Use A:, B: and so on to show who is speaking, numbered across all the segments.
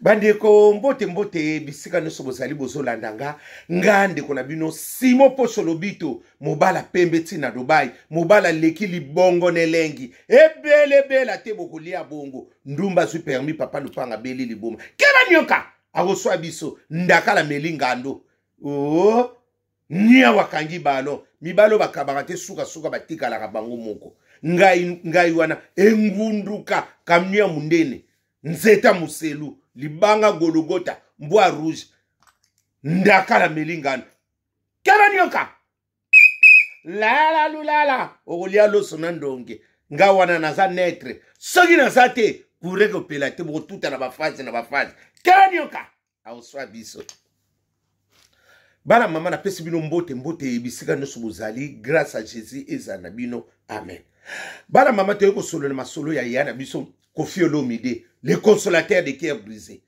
A: Bandeko, mbote mbote bisika nyonso bozali bozolanda nga. Nga ndeko na bino Simon Poso Lobito, mobala pembe ti na Dubai, mobala leki libongo na elengi ebelebela te, bokolia bongo. Ndumba azwi permis, papa lupanga beli liboma, keba nyoka akoswa biso ndakala meli ngando. Oh, niawa akangi balo mibalo bakabaka te, sukasuka batikalaka bango moko. Ngai ngai wana engunduka kamio ya mundene, nzeta muselu, libanga gologota, mbwa rouge, ndakala meli ngando, keba nyoka lala lulala okolia loso na ndonge. Nga wana naza netre, soki naza te kure kopela te, bokotuta na bafaze na bafaze. Keba nyoka aoswa biso. Bana mama, napesi bino mbote mbote bisika nyonso bozali. Grâce à Jésus ezala na bino, amen. Bana mama, toyei kosolola masolo ya ya na biso Koffi Olomide, le consolateur de cœur brisé.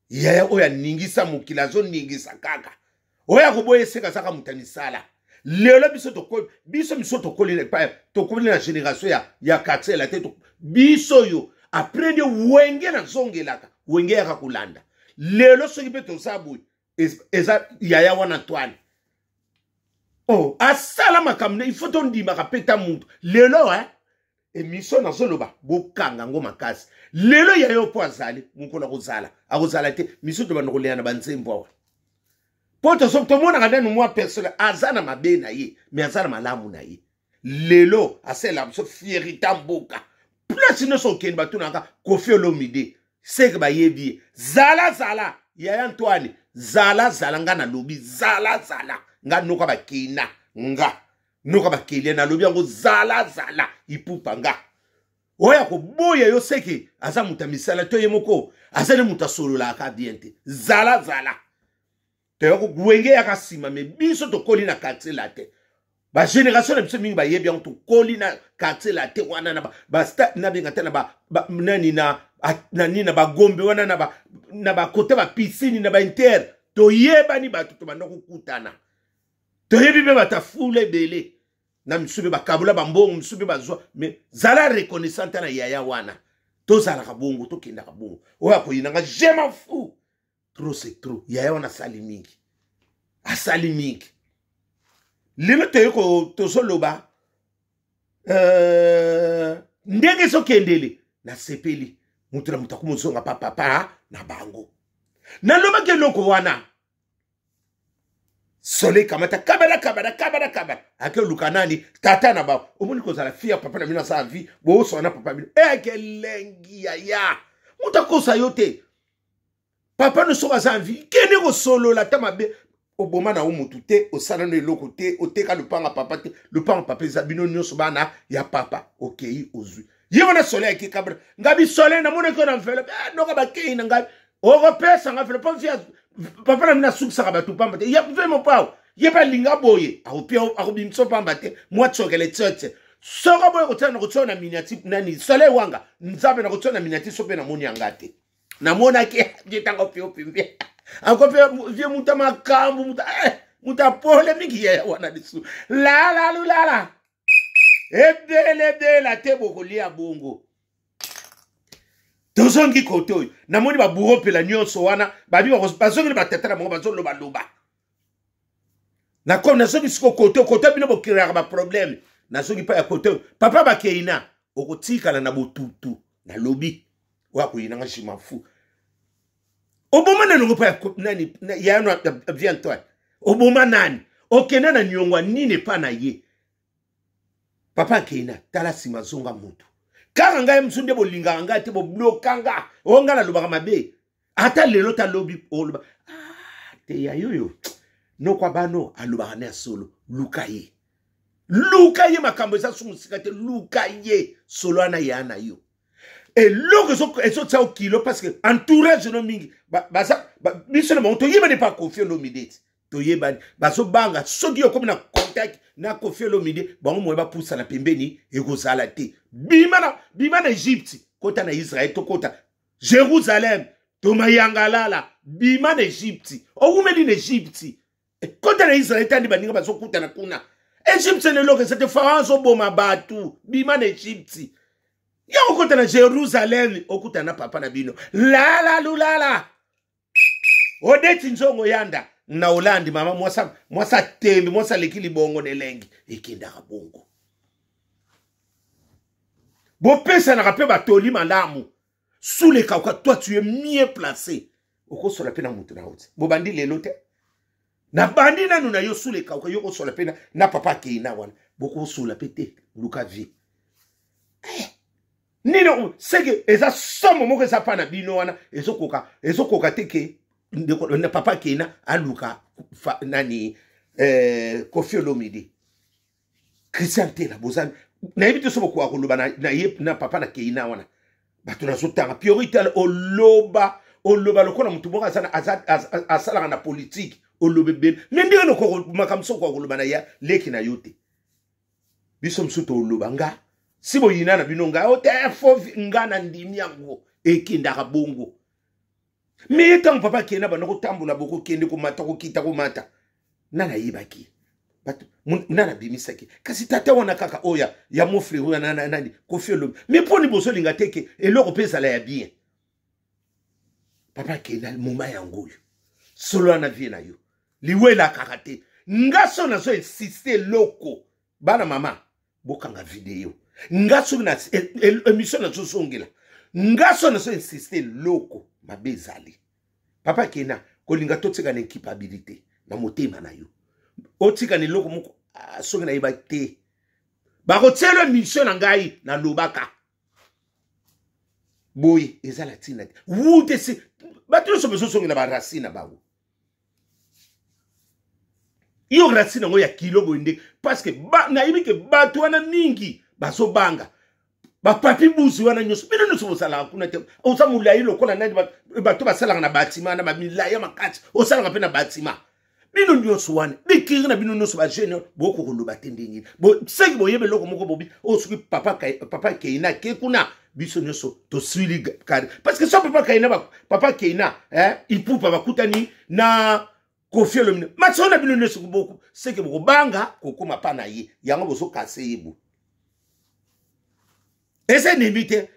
A: Yaya oyo aningisa mokili, azoningisa kaka oyo akoboya eseka azaka moto ya misala. Lelo biso tokoli, biso miso tokoli, tokoli na génération ya quartier la te. Biso oyo après nde wenge nazongelaka wenge yaka kolanda. Lelo soki mpe toza boye, eza yaya wana Antoine. Oh, asala makambo, il faut tondimaka mpe ta mutu. Lelo eh, émission nazoloba, bokanga yango makasi. Lelo yaya mpo azali mokolo akozala akozala te, miso tobanda kolela na banzembo awa mpo tomonaka nanu mwa personne aza na mabe na ye, me aza na malamu na ye. Lelo asalela biso fierité mboka, place nyonso okende batunaka Koffi Olomide, seke bayebi ye. Zala zala yaya Antoine, zala zala, nga nalobi zala zala, nga noka bakina, nga noka bakelia, nalobi yango zala zala ipupa. Nga oyo akoboya yo seke aza moto ya misala to ye moko aza nde moto asololaka bien te. Zala zala, toyoko wenge yaka nsima, me biso tokoli na quartier la te. Bagénération na biso mingi bayebi yango, tokoli na quartier la te wana na nabenga te na nani na nani na bagombe wana na bakote bapiscine na bainter, toyebani bato tobanda kokutana, toyebi mpe bato afula ebele na misu mpe bakabola bambongo misu mpe bazwa. Me zala reconnaissant na yaya wana, tozalaka bongo, tokendaka bongo. Oyo akoyinanga, je m'en fous, trop c'est trop. Yaya wana asali mingi, asali mingi. Lelo toye tozoloba ndenge ezokendele, nasepeli moto na moto akomozonga papapa na bango. Nalobaki eloko wana, soleil kamata kabala kabala kabala kabala, ake oluka nani tata na bango. Omoni kozala fille ya papa na bino asala vie, booswana na papa bino ekelengi. Yaya, moto akosa yo te. Papa no soki aza envie, kende kosolola. Ata mabe oboma na yo motu te, osala no eloko te, oteka lupanga papa te. Lupanga papa eza bino nyonso bana ya papa. Okei ozwi ye wana soleil ake kabra ngabi soleil namonaki yo na enveloppe eh, noka bakei na ngai okopesa nga enveloppe mpo papa na bino asukisaka bato pamba te. Ye mpe mopao ye mpe alinga boye, akobimisa pamba te. Mwa tsokele tsetse soko boye kotia na kotia na miniature nani soleil wanga nzambe na kotia na miniature so mpe namoni yanga te. Namonaki ye ntango pio pimbi ako mpe vie moto ya makambo, moto ya pole mingi. Yaya wana lisusu lala lulala ebelebela te, bokolia bongo. Tozongi kote oyo, namoni baburo mpela nyonso wana babi bazongi na batata na bango, bazolobaloba. Nakomi nazongi siko kote kote bino bokreaka baproblème. Nazongi mpa ya kote oyo papa bakeina okotikala na botutu. Nalobi oyo akoyinanga, je m'en fous. Oboma nani ongo mpa ya nani yano vie Antoine? Oboma nani? Okenda na niongo nini epa na ye papa akeina? Tala nsima, zonga motu kaka ngai mosu nde bolingaka ngai te, bobloka nga oyo ngai nalobaka mabe. Ata lelo talobi oloba ah, te ya yoyo nokwa bano alobaka na ya solo. Luka ye, luka ye, makambo eza su mosika te. Luka ye solo wana ya na yo eloko ezotia yo kilo, parce que entourage no mingi baza biso na bango toyebani mpa Koffi Olomide ti toyebani, bazobanga soki okomi na contact na Koffi Olomide, bango moye bapusana pembeni, ekozala te. Bima na, bima na Egypte, kota na Israel, tokota Jérusalem, tomayangalala. Bima na Egypte, owumeli na Egypte, kota na Israel. Tandi baninga bazokutana kuna Egypte, leloko eza te, Pharaon azoboma bato. Bima na Egypte. Yo okota na Jerusalem, okuta na papa na bino. Lala lulala. Odeti nzongo yanda na Hollande mama mwasa mwasa tembe mwasa leki libongo na elengi ekendaka bongo. Bopesanaka mpe batoli malamu. Sous les kauka, toi tu es mieux placé. Okosola mpe na moto na yo te. Bobandi lelo te. Nabandi nanu na yo sous les kauka, yo okosola mpe na papa akei na wana. Bokosola mpe te, luka vie. Eh. Nini seke eza somo moko eza pa na bino wana ezokoka ezokoka te ke ndeko na papa kena aluka fa, nani eh, Koffi Olomide Christian Tela boza nayebi te so bokoka koloba na, na ye na papa na keina wana bato nazotanga Piori Tela oloba oloba lokola motu moko asalaka na politike oloba ebele me ndenge nokoka makambo so okoka koloba na ya leki na yo te biso mosusu toloba nga si boyina na bino nga o te fo nga na ndimi yango ekendaka bongo me ye ntango papa akenda banda kotambola bokokende komata kokita komata nani ayebaki bato nani abimisaki kasi tata wana kaka oyo ya mofrere oyo nani Koffi olobi me mpo ni bozolinga te ke eloko mpe ezala ya bien papa akenda moma yango oyo solo wana vie na yo liwa elakaka te nga so nazo insiste eloko bana mama bokanga video nga soki na émission nazozongela nga so nazo insiste eloko mabe ezali papa kena kolinga totika na incapabilité na motema na yo otika na eloko moko ah, soki nayeba te bakotiela émission na ngai nalobaka boye eza na ntina te wute si bato nyonso bazozongela baracine na bango yo racine yango ya kilo boye nde parce que nayebi ke bato wana mingi bazobanga bapapi buzi wana nyonso bino nyonso bozalaka kuna te oza molai lokola nani bato basalaka na batima na bamilai ya makasi osalaka mpe na batima bino nyonso wana bikiri na bino nyonso bajeune bokoki koloba te ndenge seki boyebi eloko moko bobi oyo soki papa, papa keina ke kuna biso nyonso tosili kare parce que so papa keina papa keina eh, ipupa bakutani na Koffi Olomide masolo na bino nyonso boku seke bokobanga kokóma pa na ye yango bozokase ye bo eza enemi te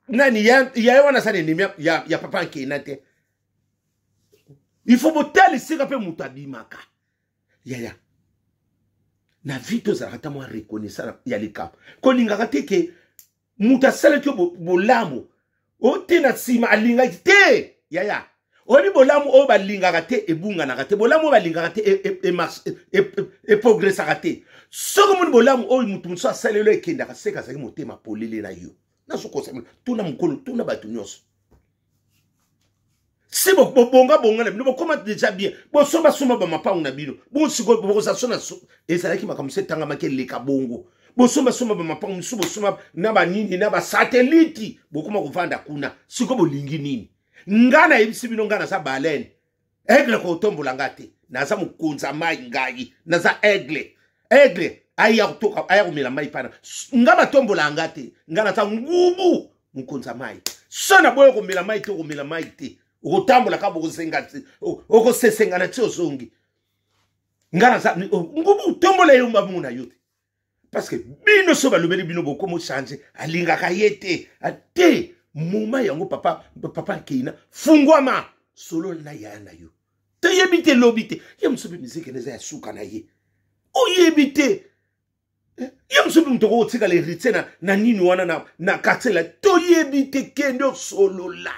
A: nani ya ye wana aza na enemi ya, ya papa nkena te il faut botala esika mpe moto abimaka yaya na vie tozalaka ata mwa reconnaissant ya likambo kolingaka te ke moto asalaki yo bolamu ote na nsima alingaki te yaya oyebi bolamu oyo balingaka te ebunganaka te bolamu oyo balingaka te eprogresaka te soki omoni bolamu oyo moto mosusu asaleli ekendaka seka azalaki motema polele na yo nazokosa tuna mokolo tuna bato nyonso si bobongabonga na bino bokoma deja bien bosombasomba bamapango na bino bosikoyo bokoza so na ezalaki makambo se etangamaki eleka bongo bosombasomba bamapango mosusu bosomba na banini na basateliti bokoma kovanda kuna sikoyo bolingi nini nga nayebisi bino nga naza baleine aigle kotombola nga te naza mokonzi ya mai ngai naza aigle aigle aya kotoka aya komela mai pana nga batombola nga te nga naza ngubu mokonzi ya mai so na boyo komela mai te okomela mai te okotambola kaka bokosenga okosesengana ti ozongi nga naza ngubu tombola yo mamungu na yo te parce que bino so balobeli bino bokomo change alingaka ye te te moma yango papa papa keina fungwama solo na yaya na yo toyebi te lobi te ye mosusu mpe miziki na eza ya suka na ye oyebi te eh, ye mosusu mpe moto okotikala héritier na, na nini wana na, na quartier la toyebi te kende osolola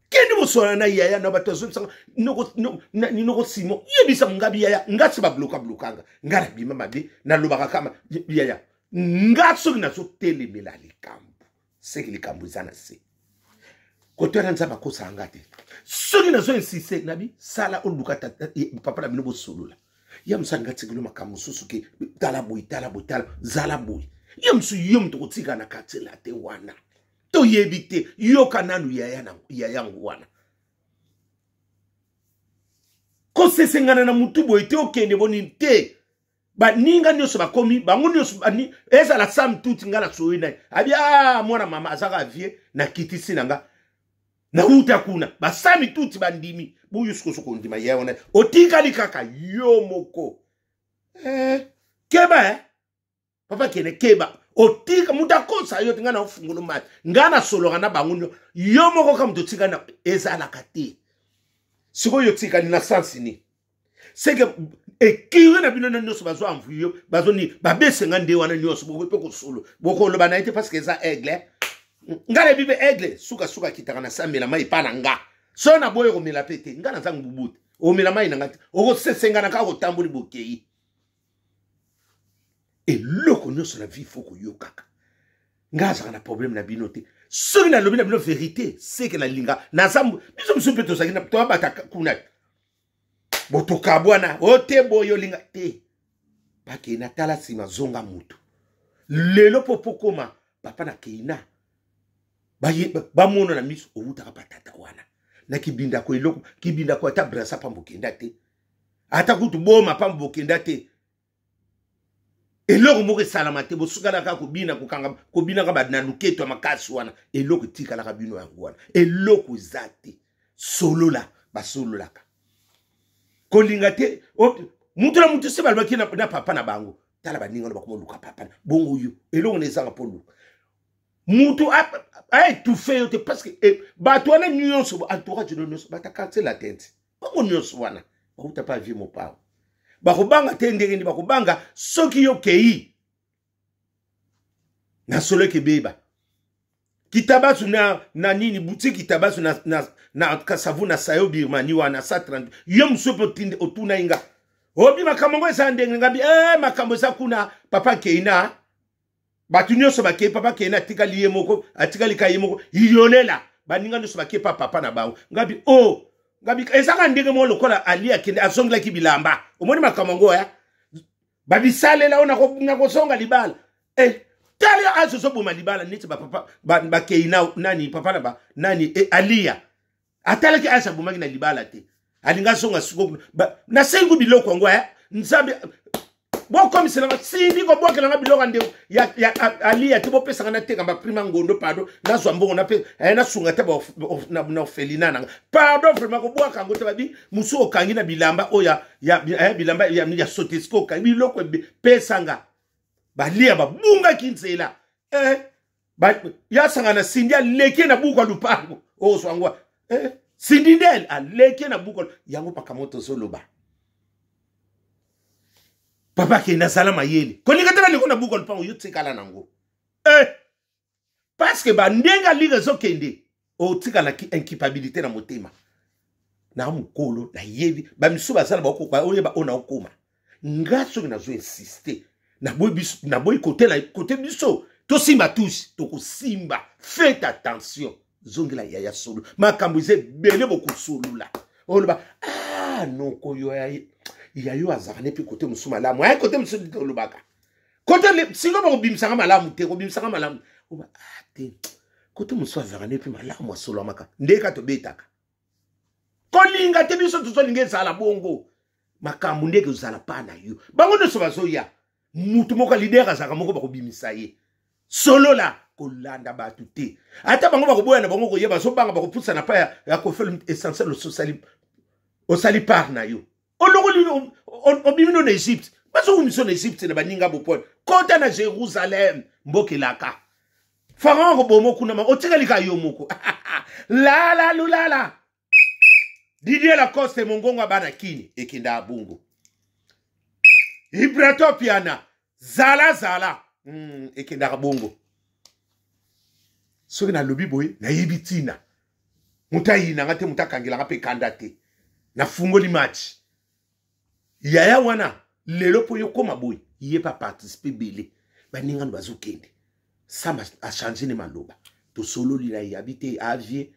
A: kende boswana na yaya na bato azobisanga noko simo yebisa ngabi yaya nga si babloka blokanga nga nabima mabe nalobaka kama yaya nga soki nazotelemela likambo seke likambo eza na se kote wana nzambe akosaka nga te soki nazo insiste nabi sala oluka papa na bino bosolola ya mosu alinga tikelo makambo mosusu ke tala boye tala boye tala zala boye ye mosusu yo moto kotika na quartier la te wana toyebi te yoka nanu ya yango wana kosesengana na mutu boye te okende boni te baninga nyonso bakomi bango nyonso ezala sam tuti nga na soyi na ye abi a ah, mwana mama azaka vie nakitisi na nga nauta kuna basami tuti bandimi boyo sikoso kondima ye wana otikali kaka yo moko eh, keba eh? Papa kende keba, otika moto akosa yo te. Ngai naofungolo mati, ngai nasololaka na bango. Yo moko ka moto otika na ezalaka te. Sikoyo otikali na sansi nini? Seke ekiri na bino nyonso bazwa envuyo, bazoni babesenga nde wana nyonso. Bokoki mpe kosolo, bokoloba na ye te parce que eza aigle. Ngai nayebi mpe aigle sukasuka akitaka na samela mai epa na nga. So naboyi komela mpe te, ngai naza ngubu te. Omela mai na ngai te, okosesengana kaka, kotamboli bokei. Eloko nyonso na vie fo koyokaka. Ngai azalaka na problème na bino te. Soki nalobi na bino vérité, seke nalinga naza biso mosusu mpe tozalaki toyabata kuna, botokabwana o te, boye olinga te. Bakei na tala nsima, zonga mutu lelo mpo pokoma papa na keina bamona na miso owutaka patata wana na kibindako, eloko kibindako, ata brasa pamba okenda te, ata kutu boma pamba bokenda te. Eloko moko esalama te, bosukalaka kobina, kokanga, kobinaka na luketo ya makasi wana. Eloko etikalaka bino yango wana, eloko eza te. Solola, basololaka kolinga te. Mutu na mutu se balobaki na papa na bango. Tala baninga wana bakoma oluka papa bongo. Yo eloko na ezanga mpo oluka mutu aétouffe yo te, parce que eh, bato wana nyonso, entourage no nyonso, bata quartier latin te. Bango nyonso wana bauta mpe avie mopao. Bakobanga te. Ndenge nini bakobanga soki yo kei na solo ekebeba kitabasu na nini, boutique kitabasu na Kasavu na Sayo Birmanie wana 130. Yo mosusu mpe otuna ye nga obi makambo yango eza ndenge ngabi eh, makambo eza kuna. Papa keina, bato nyonso bakei. Papa keina atikali ye moko, atikali ka ye moko iyolela. Baninga nyonso bakei pa papa na bango. Ngabi o oh, ngabi ezaka ndenge moko lokola Ali akende azongelaki bilamba. Omoni makambo yango ya babisalela oyo nakozonga libala eh, tala azo ozoboma libala neti bapapa bakei na nani, papa na ba nani eh, Aliya atalaki azo abomaki na libala te, alingi azonga sikoyo. Nasengi biloko yango eh, Nzambe bokomiselanga sindi kobwakelanga biloko ya ndeko ya Aliya te. Bopesanga nateka baprima ngondo, pardon, nazwa mbongo nape eh, nasunga te na orphelinat nanga. Pardon, vraiment kobwaka yango te. Babi mosu okangi na bilamba oyo ya eh, bilamba ya sotesiko, okangi biloko pesanga. Balia babungaki nzela eh, yasanga na Sindi aleki na buku ya lupango ozwa yango eh, Sindi nde aleki na buku yango. Makambo tozoloba, papa akende azala mayele kolinga te. Baliko na buku ya lupango, yo tikala nango eh, parce que bandenge alika ezokende, otikala incapabilité na motema na mokolo. Nayebi bamisusu baza na oyeba oyo naokoma nga. Soki nazo insiste, naboyi kote na kote, biso tosimba tous, tokosimba. Faites attention, zongela yaya solo. Makambo eza ebele, bokosolola, oloba ah, noko yo yayo azalaka ne mpe kote mosusu malamu, aye kote mosusu tolobaka kote siko bakobimisaka malamu te, kobimisaka malamu oba ah, te kote mosusu azalaka ne mpe malamu, asolwamaka ndeka tobetaka kolinga te. Biso tozolinga ezala bongo, makambo ndenge ozala pa na yo. Bango nyonso bazoya, mutu moko leader azalaka moko, bakobimisa ye. Solola, kolanda bato te. Ata bango bakoboya na bango koyeba, bazobanga, bakopusana pa ya kofele. Essentiel osali, osali part na yo, olongoli, obimi no na Egypte, bazowumisa na Egypte na baninga bopone. Kota na Jérusalem, mboka elaka. Pharaon akoboma kuna, otikali ka yo moko. Lala lulala, Didier Lacoste, mongongo ya bana kini ekenda bongo. Ibrato Piana, zala zala ekendaka bongo. Soki nalobi boye, nayebi ntina moto ayinanga te, moto akangelanga mpe kanda te. Nafungoli match yaya wana lelo mpo yokoma boye, ye mpe aparticipe ebele. Baningano bazokende, Sam achange ne maloba. Tosololi na ye, abi te avie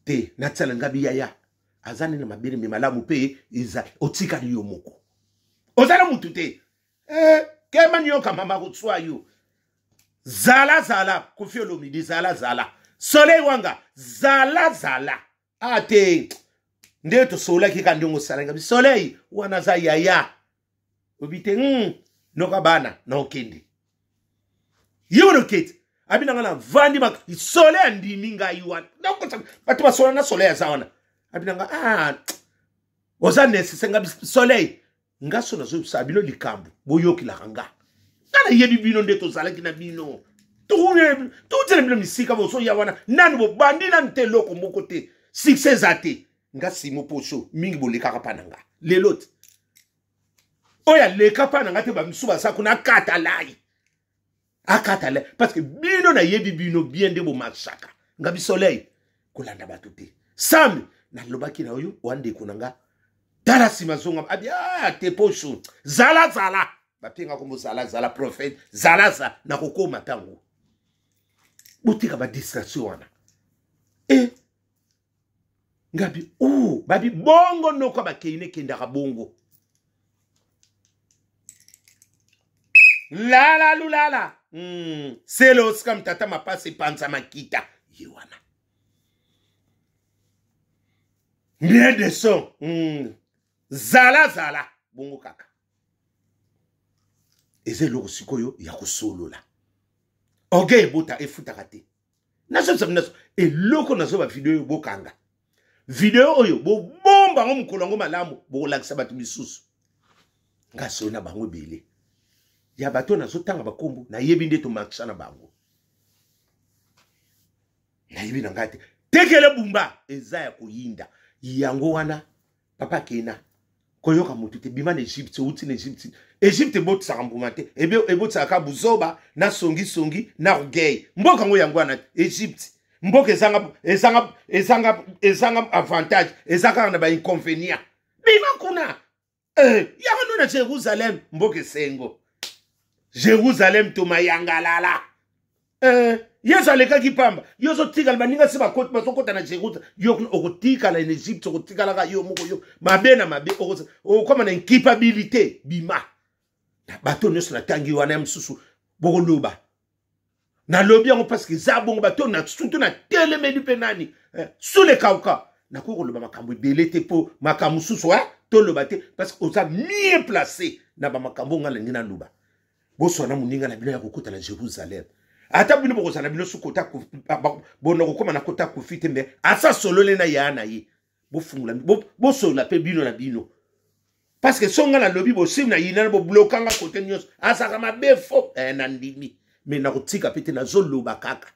A: te, natiala ngabi yaya aza nde na mabele me malamu mpe eza. Otikali yo moko, oza na mutu te eh, kema nioka mama kotswa yo. Zala zala, Kofi Olomide, zala zala, Soleil Wanga, zala zala. A te nde tosololaki ka ndenge osalaki ngabi Soleil wana aza yaya obi te noka bana na okende ye wana okete abi na nga na vandi Soleil andimi ngai wana. Bato basola na Soleil aza wana, abi na nga ah, oza nécessaire. Ngabi Soleil, nga so nazoyebisa bino likambo, boyokelaka nga. Nga Nayebi bino nde tozalaki na bino, touti na bino misika, bozoya wana nanu bobandi nanu te, eloko moko te, succès eza te. Nga Simo Poso mingi bolekaka mpa na nga lelo te, oyo aleka mpa na nga te, bamisusu baza kuna, akata lai, akata lai, parce que bino nayebi bino bien nde bomarchaka. Nga bisoleil kolanda bato te. Sami nalobaki na oyo wa ndeko na nga, tala nsima zonga, abi ah, te poso zala zala, bapenga kombo zala zala prophète zala zala, nakokoma ntango botika badistraction wana. E ngabi u babi bongo noko bakei nekendaka bongo lala lulala sele osika mtata mapasi epanza makita ye wana bien de son. Zala zala bongo kaka eza eloko sikoyo ya kosolola. Orgueil ebota efutaka te. Nazobisa bino eloko, nazoba video oyo, bokanga video oyo, bobomba yango, mokolo yango malamu bokolakisa bato misusu. Nga solo na bango ebele ya bato oyo nazotanga bakombo, nayebi nde tomarcha na bango, nayebi na ngai te. Tekele bumba eza ya koyinda yango wana. Papa kena koyoka motu te, bima na Egypte, outi na Egypte. Egypte ebotisaka mbuma te, ebotisaka kaka buzoba na songisongi na orgueil. Mboka yango yango wana Egypte, mboka ezanga ezanga ezanga ezanga avantage, eza kaka na bainconvénient. Bima kuna yaka no na Jérusalem, mboka esengo, Jérusalem tomayangalala. Yesu alekaki pamba, yo ozotikala, baninga se bakoti, bazokota na Jérusalem, yo okotikala na Egypte, okotikalaka yo moko, yo mabe na mabe, okokoma na incapabilité. Bima na bato nyonso natangi wana, ya mosusu bokoloba nalobi yango parce que eza bongo. Bato na surtout natelemeli mpe nani sule kauka, nakoki koloba makambo ebele te mpo makambo mosusu toloba te, parce que oza mieux placé na bamakambo nga nalingi naloba. Boswana moninga na bino ya kokota na Jérusalem, ata bino bokozala na bino su kota bona kokóma na kota Kofi te, me asa solole na ya na ye, bofungola, bosolola mpe bino na bino, parce que so nga nalobi bosimi na yina boblokanga kote nyonso, azalaka mabe fo nandimi, me nakotika mpe te, nazoloba kaka.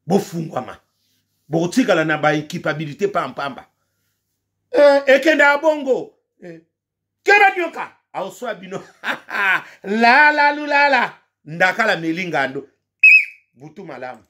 A: Bofungwama, bokotikala na bainkipabilité pampamba. Ekendaka bongo. Keba nyoka aoswa bino lala lulala ndakala meli ngando butu malamu.